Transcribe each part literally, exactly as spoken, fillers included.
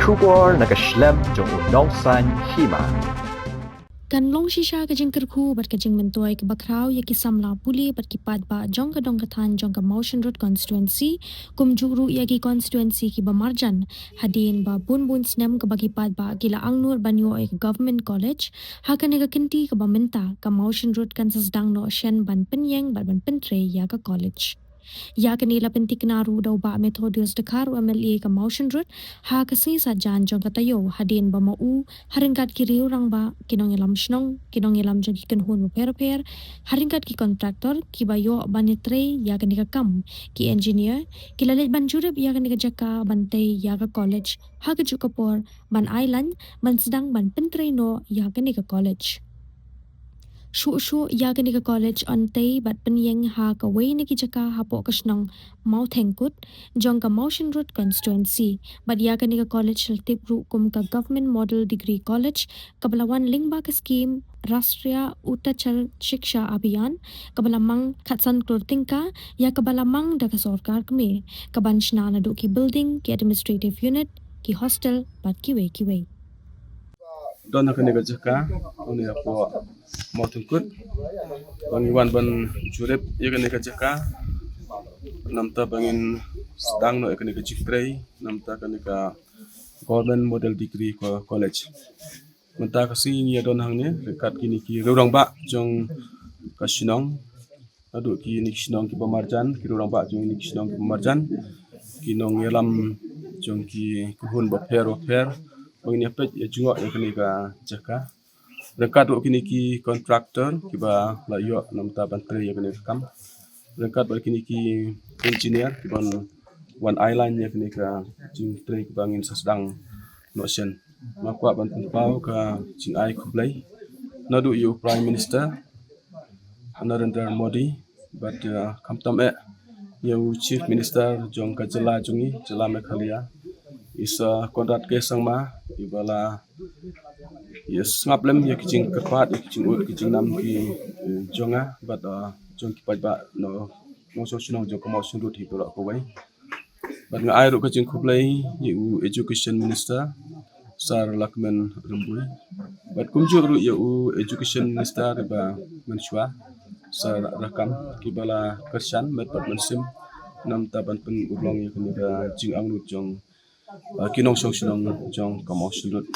Khubor na ka shlem jong u nongsan hima. Kan long shisha ka jingkyrkhu bad ka jingmyntoi kaba khraw ïa ki samla pule bad ki paidbah jong ka dong ka thaiñ jong ka Mawshynrut constituency, kumjuh ruh ïa ki constituency kiba marjan, hadien ba bun bun snem kaba ki paidbah ki la angnud ban ïoh ïa ka Government College. Ha kane ka kynti kaba mynta, ka Mawshynrut kan sa sdang noh shen ban pynïeng bad ban pyntrei ïa ka college. Ïa kane la pyntikna ruh da u Bah Methodius Dkhar, u M L A ka Mawshynrut, ha ka sngi Saitjaiñ jong ka taïew, hadien ba ma u, ha ryngkat ki riew rangbah, ki nongïalam shnong, ki nongïalam jong ki kynhun bapher bapher, ha ryngkat ki contractor kiba ïoh ban ïatrei ïa kane ka kam, ki engineer, ki la leit ban jurip ïa kane ka jaka ban tei ïa ka college, ha kajuh ka por ban ai lain ban sdang ban pyntrei noh ïa kane ka college. Shuh shuh ïa kane ka college yn tei bad pynïeng ha kawei na ki jaka hapoh ka shnong Mawthengkut jong ka Mawshynrut constituency, bad ïa kane ka college la tip ruh kum ka Government Model Degree College, kaba la wan lyngba ka skim Rashtriya Uttachar Shiksha Abhiyan, kaba la mang khatsan klur tyngka, ïa kaba la mang da ka sorkar kmie, kaban shna naduh ki building, ki administrative unit, ki hostel bad kiwei kiwei. Don ha kane ka jaka, une hapoh Mawthengkut, ba ngi wan ban jurip ïa kane ka jaka, namta ba ngin sdang noh ïa kane ka jingtrei, namta kane ka Government Model Degree Co-, College. Mynta ka sngi ngi ïa don hangne ryngkat kine ki riew rangbah jong ka shnong, naduh kine ki shnong kiba marjan, ki riew rangbah jong kine ki shnong kiba marjan, ki nongïalam jong ki kynhun bapher bapher, ba ngin ïa peit ïa jngoh ïa kane ka jaka. Ryngkat ruh kine ki contractor kiba la ïoh namta ban trei ïa kane ka kam, ryngkat bad kine ki engineer kiban wan ai lain ïa kane ka jingtrei kaba ngin sa sdang noh shen. Nga kwah ban pynpaw ka jingai khublei naduh ïa u Prime Minister Narendra Modi, bad, uh, khamtam eh ïa u Chief Minister jong ka jylla jong ngi, jylla Meghalaya, i Sir Conrad K Sangma, iba la ïa sngap lem ïa ki jingkyrpad, ïa ki jingud, ki jingnam ki, eh, jong nga bad, uh, jong ki paidbah nongshong shnong jong ka Mawshynrut hi baroh kawei. Bad nga ai ruh ka jingkhublei ïa u Education Minister, Sir Lahkmen Rymbui, bad kumjuh ruh ïa u Education Minister ba mynshuwa, Sir Rakkam, kiba la kyrshan met bad mynsiem namta ban pynurlong ïa kane ka jingangnud jong, uh, ki nongshong shnong jong ka Mawshynrut.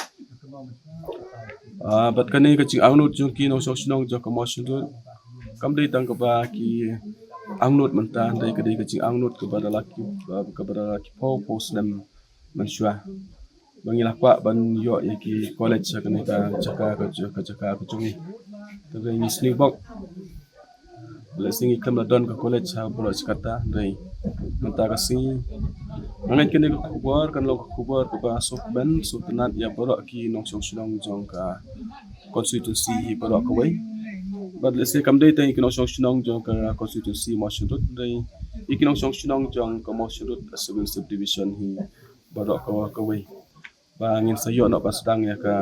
Uh, bad kane ka jingangnud jong ki nongshong shnong jong ka Mawshynrut kam dei tang kaba ki angnud mynta, dei ka dei ka jingangnud kaba da la ki, uh, kaba da la ki phew phew snem mynshuwa, ba ngi la kwah ban ïoh ïa ki college ha kane ka jaka, ka jaka, ka jaka ka jong ngi. Te ngi sngewbok lehse ngi khlem la don ka college ha baroh shi katta, hynrei mynta ka sngi nga ngeit kane ka khubor kan long ka khubor kaba sngewkmen sngewtynnat ïa baroh ki nongshong shnong jong ka constituency hi baroh kawei. Bad lehse kam dei tang ïa ki nongshong shnong jong ka constituency Mawshynrut, hynrei ïa ki nongshong shnong jong ka Mawshynrut Civil Subdivision hi baroh kawei kawei, ba ngin sa ïoh noh ban sdang ïa ka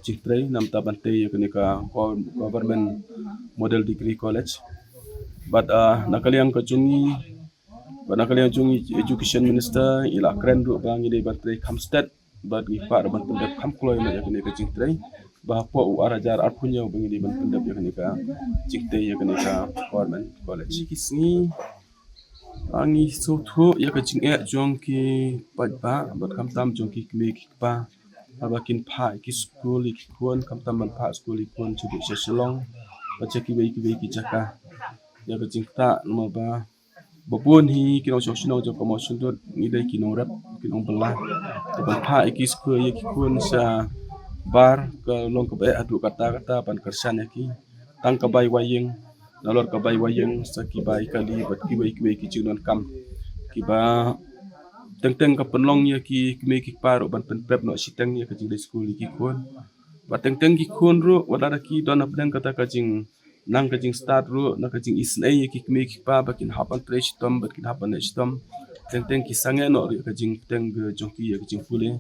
jingtrei namta ban tei ïa kane ka Gov-, Government Model Degree College. Bad, ah, na ka liang ka jong ngi, bad na ka liang jong ngi, Education Minister i la kren ruh ba ngi dei ban trei kham stet, bad ngi kwah ruh ban pyndep kham kloi noh ïa kane ka jingtrei, ba hapoh u ar hajar arphew hynñiew ba ngi dei ban pyndep ïa kane ka jingtrei ïa kane ka Government College. Ki sngi, ah, ngi sngewthuh ïa ka jingeh jong ki paidbah bad khamtam jong ki kmie ki kpa, haba kin phah ïa ki skul ïa ki khun, khamtam ban phah skul ïa ki khun sha Shillong bad sha kiwei kiwei ki jaka. Ïa ka jingktah namar ba ba bun hi ki nongshong shnong jong ka Mawshynrut ngi dei ki nongrep, ki nongbylla. Te ban phah ïa ki skul ïa ki khun shabar ka long kaba eh haduh katta katta ban kyrshan ïa ki. Tang ka bai wai ïing, nalor ka bai wai ïing sa ki bai kali bad kiwei kiwei ki jingdonkam kiba teng teng ka pynlong ïa ki kmie ki kpa ruh ban pynprep noh shiteng ïa ka jingdei skul ïa ki khun. Bad teng teng ki khun ruh wat la ki don hapdeng kata ka jing nang ka jingstad ruh na ka jingisynei ïa ki kmie ki kpa ba kin hap ban trei shitom bad kin hap ban leh shitom. Teng teng ki sangeh noh ruh ïa ka jingpteng ka jong ki ïa ka jingpule.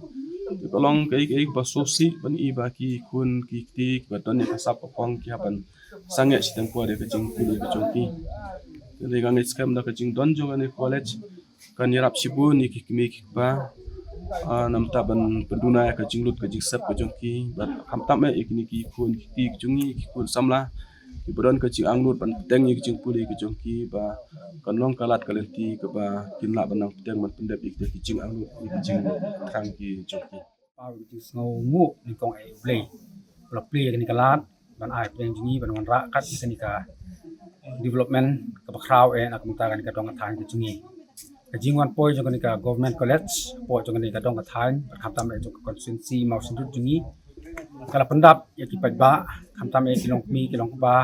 Te ka long kaei kaei kaba sngewsih ban i ba ki khun ki kti kiba don ïa ka sap ka pong ki hap ban sangeh shiteng por ïa ka jingpule ka jong ki. Te nga ngeit skhem da ka jingdon jong kane ka college kan ïarap shibun ïa ki kmie ki kpa Ah, namar ban pynduna ïa ka jinglut ka jingsep ka jong ki, bad khamtam eh ïa kine ki khun ki kti ki jong ngi, ki khun samla, kiba don ka jingangnud ban pynbteng ïa ka jingpule ka jong ki, ba kan long ka lad ka lynti kaba kin lah ban nang pynbteng ban pyndep ïa kita ki jingangnud, ïa ki jingthrang ki jong ki. Paw ïa ka jingsngewnguh nyngkong eh U Blei ba la plie ïa kane ka lad ban ai pdeng jong ngi ban wanrah kat ïa kane ka development kaba khraw eh na ka bynta kane ka dong ka thaiñ ka jong ngi. Ka jingwan poi jong kane ka Government College hapoh jong kane ka dong ka thaiñ bad khamtam eh jong ka constituency Mawsynrut jong ngi ka la pyndap ïa ki paidbah, khamtam eh ki longkmie ki longkpa,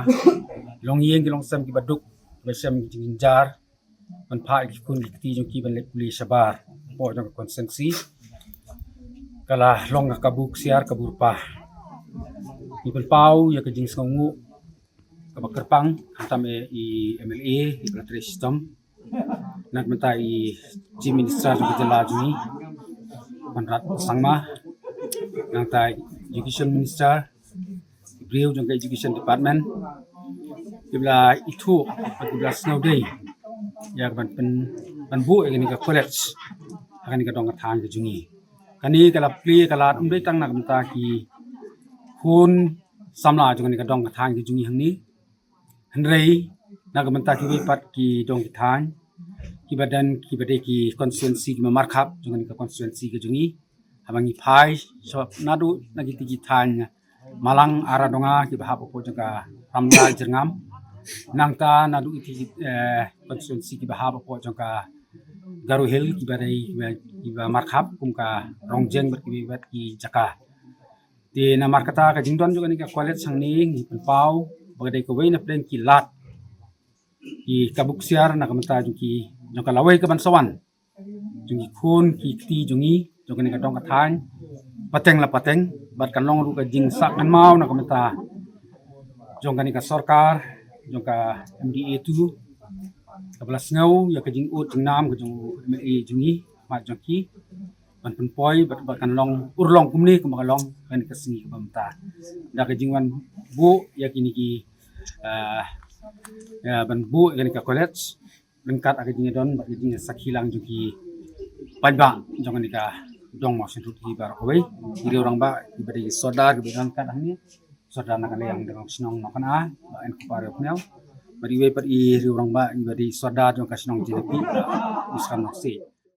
ki longïing ki longsem kiba duk, kiba shem ki jingjynjar ban phah ïa ki khun ki kti jong ki ban leit pule shabar hapoh jong ka constituency. Ka la long ka kabu ksiar kabu rpa. Ngi pynpaw ïa ka jingsngewnguh kaba kyrpang khamtam eh i M L A iba la trei shitom, na ka bynta i Chief Minister jong ka jylla jong ngi Conrad Sangma, nangta Education Minister, ki briew jong ka Education Department, kiba la ithuh bad kiba la sngewdei ïa ka ban pyn, ban buh ïa kane ka college ha kane ka dong ka thaiñ ka jong ngi. Kane ka la plie ka lad ym dei tang na ka bynta ki khun samla jong kane ka dong ka thaiñ ka jong ngi hangne, hynrei na ka bynta kiwei pat ki dong ki thaiñ kiba don, kiba dei ki constituency kiba markhap jong kane ka constituency ka jong ngi. Haba ngi phai sha naduh na kiti ki thaiñ Malang, Aradonga kiba hap hapoh jong ka Ramdai Jyrngam, nangta naduh kiti ki, eh, constituency kiba hap hapoh jong ka Garo Hill kiba dei kiba, kiba markhap kum ka Rongjeng bad kiba, bad ki jaka. Te namar kata ka jingdon jong kane ka college hangne ngi pynpaw ba ka dei kawei na pdeng ki lad, ki kabu ksiar na ka bynta jong ki, jong ka lawei ka ban sa wan jong ki khun ki kti jong ngi jong kane ka dong ka thaiñ pateng la pateng, bad kan long ruh ka jingsah kynmaw na ka bynta jong kane ka sorkar jong ka M D A two kaba la sngew ïa ka jingud jingnam ka jong u M L A jong ngi, mat jong ki, ban pynpoi bad, bad kan long urlong kumne kumba ka long ha kane ka sngi kaba mynta da ka jingwan buh ïa kine ki, ah, ïa ban buh ïa kane ka college ryngkat ha ka jingdon bad ka jingsakhi lang jong ki paidbah jong kane ka dong Mawsynrut hi baroh kawei. Ki riew rangbah kiba dei sordar kiba don kat hangne, sordar na ka liang dong shnong Nongkhynnah, Bah N Kpar Riewphniaw, bad iwei pat i riew rangbah iba dei sordar jong ka shnong Jyndapi, Bah Iskandar Singh.